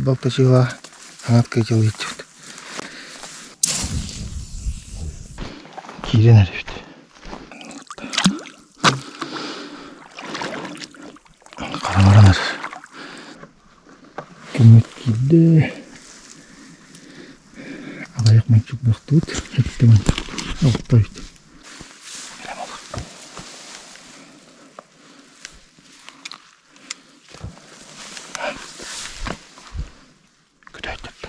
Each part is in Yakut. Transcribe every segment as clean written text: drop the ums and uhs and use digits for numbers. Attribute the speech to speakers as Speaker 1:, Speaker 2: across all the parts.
Speaker 1: 26 чыла хаҥат кыычалыыччыт. Киирэн эрэбит. Хараҥаран эрэр. Күммүт киирдэ. Аҕыйах мончук буохтубут. Сэттэ мончук. Алта эбит. Күтөөттөрдө.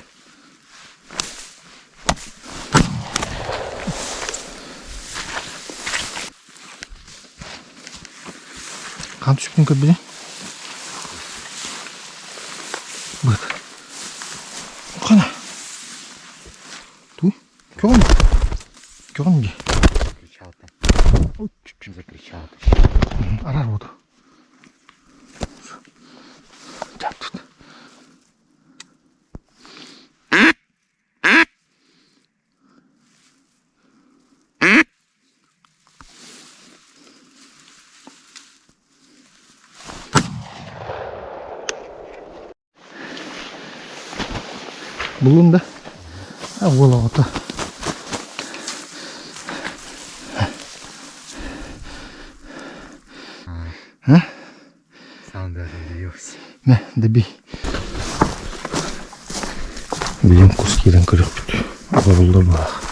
Speaker 1: Хаан түспүтүн көрбүтэ. Быт. Хана. Ту. Көҕөн. Көҕөн дии.
Speaker 2: Закричал там. Закричал.
Speaker 1: Арар буду. Тут. Буллун да? А, уол оҕото. А?
Speaker 2: Сам даже удивился.
Speaker 1: Мэ, добей. Билим кус киирэн көрүөхпүт. Олорулла баах.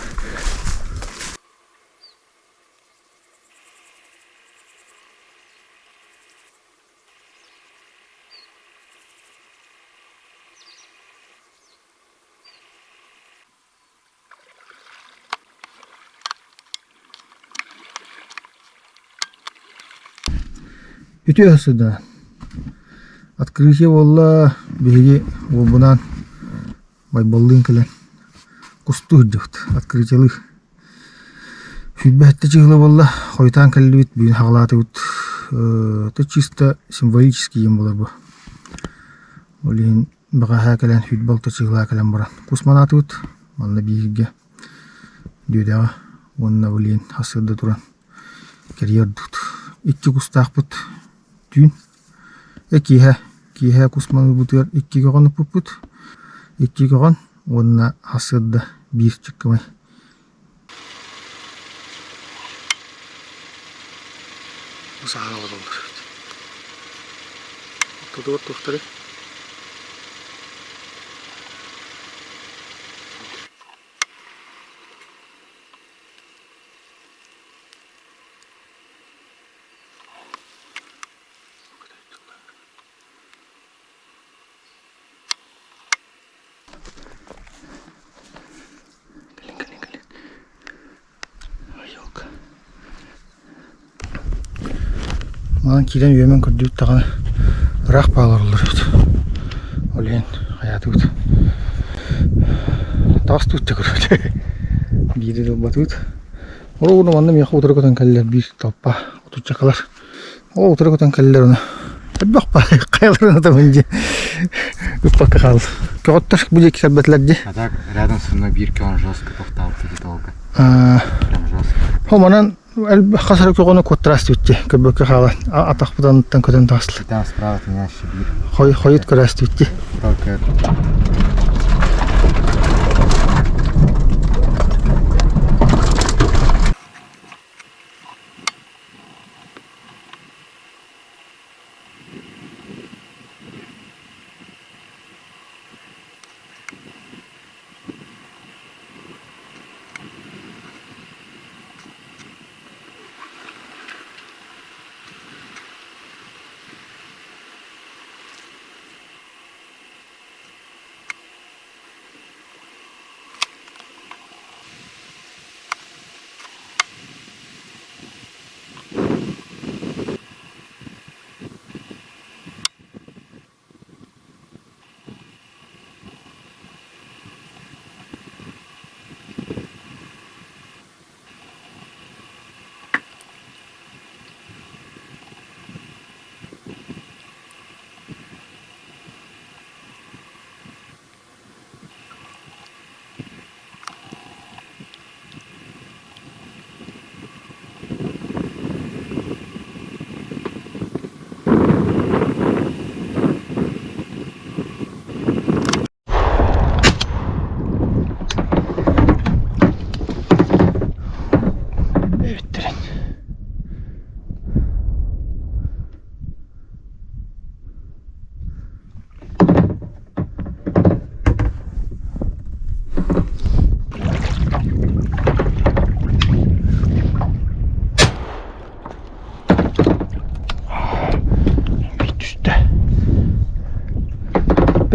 Speaker 1: Үтүө сыда. Открытие буолла биһиги уолбунаан Байбаллыын кэлэн кустуу сылдьыбыт. Открытиелыы. 27 чыһыла буолла. Хойутаан кэллибит, бүгүн хаҕалаатыбыт. Это чисто символический диэн буолар бу. Ол иһин бэҕэһээ кэлэн 26 чыһыла кэлэн баран кус манаатыбыт. Манна бииргэ дүөдэҕэ уонна блин сарсыарда туран кэрийэ ордубут. Икки кустаахпыт түүн киэһэ киэһэ кус маныырбытыгар икки көҕөн ыппыппыт. Икки көҕөн уонна сарсыарда биир чыккымай. Бу саһаан олороллор эбит. Ортотугар туохтарый? Кэлин, кэлин, кэлин. Айылка. Манан киирэн үөмэн көрдүүт даҕаны ыраах бааларыллар эбит. Ол иһин хайаатыбыт. Таҕыстыбыт да көрбүт. Биири да ылбатыбыт. Ол уурна манна миэхэ утары көтөн кэллэр биир толпа отуччакалар. Ол утары көтөн кэллэр ону. Элбэх баай хайаларын атабын дии. Ыппакка хаалла. Көҕөттөр бу диэки кэлбэтилэр дии.
Speaker 2: А так рядом со мной бирки, он жестко тоқтал долго. Прям жестко.
Speaker 1: Хомонон хас эрэ көҕөнү куоттараастыбыт көрбөккө хаалан атахпытан көтөн таҕыстылар.
Speaker 2: Там справа от меня еще бир.
Speaker 1: Хой хойут көрөөстүбүт
Speaker 2: Только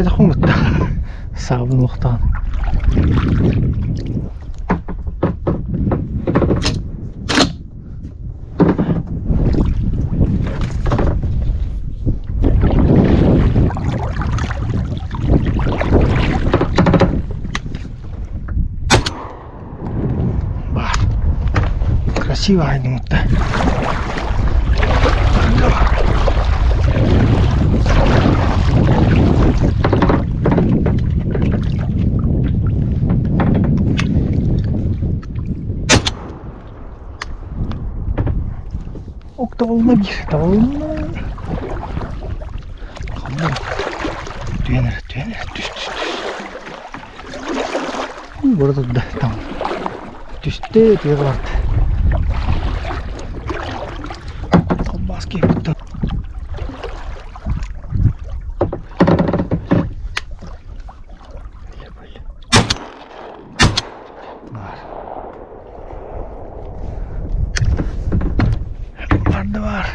Speaker 1: Хиппэтэххин кытта саабын олохтоон. Бар. Красиво айдымытта. Ок табылына биир, табылына. Ханна? Түһэн эрэ, түһэн эрэ, түс, түс, түс. Бара турда там. Түстэ, тыаҕа барда. Колбас киирбит. Бар. Барда бар.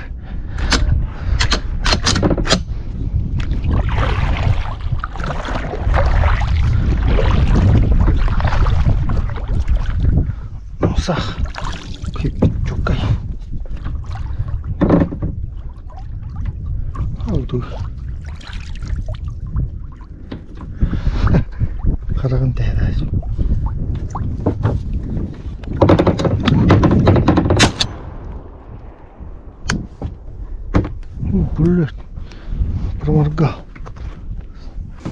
Speaker 1: Сах. Чуккай. Алды. Хараҕын тэһэрээч. Блядь, проморгал.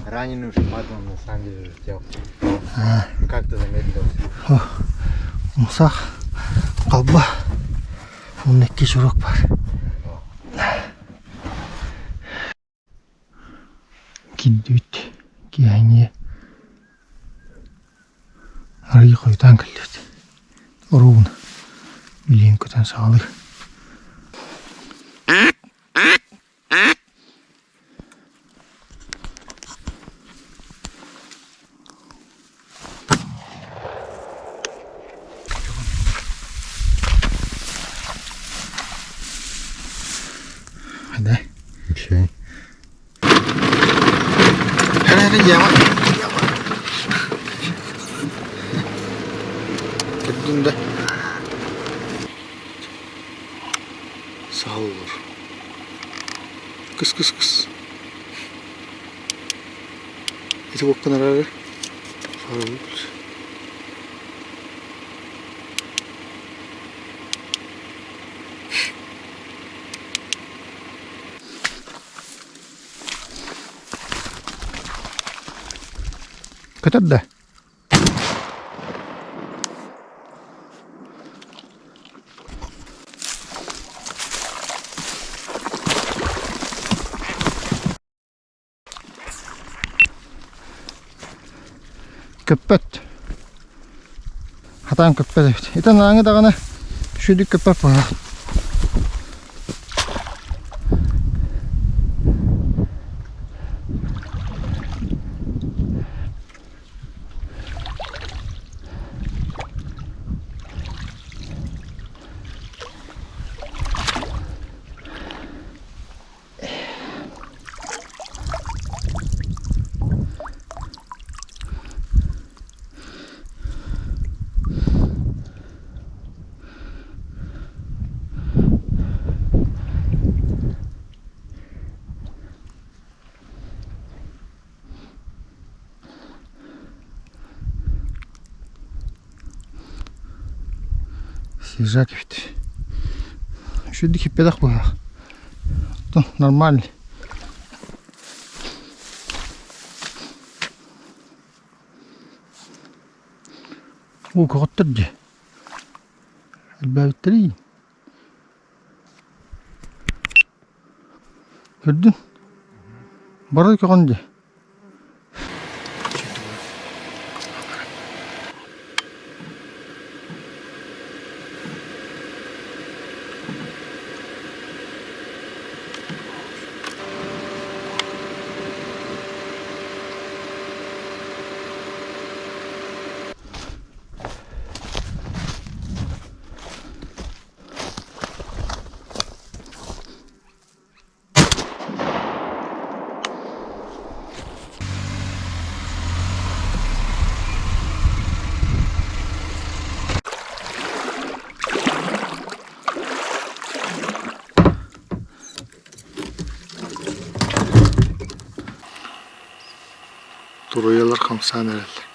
Speaker 2: Раненый уже падал, на самом деле летел. Как-то замедлился.
Speaker 1: Мусах қалба. Он икки чурок бар. Киирдибит киэһэҥҥи арыый хойутаан кэллибит оруобуна билигин көтөн саҕалыыр Hadi.
Speaker 2: Окей.
Speaker 1: Hadi яма. Кырдын да. Sağ olur. Kıs kıs kıs. Ити боккун арары. Көтөр да. Көппөт. Хатаан көппөт эбит. Итан ааҥы даҕаны үчүгэйдик көппөт буолар. Свежак эбит. Үчүгэйдик хиппэтэх быһах. Нормально. Уу көҕөттөр дии. Элбээбиттэрий. Көрдүн? Бары көҕөн дии. Туруйалар хамсаан эрэллэр.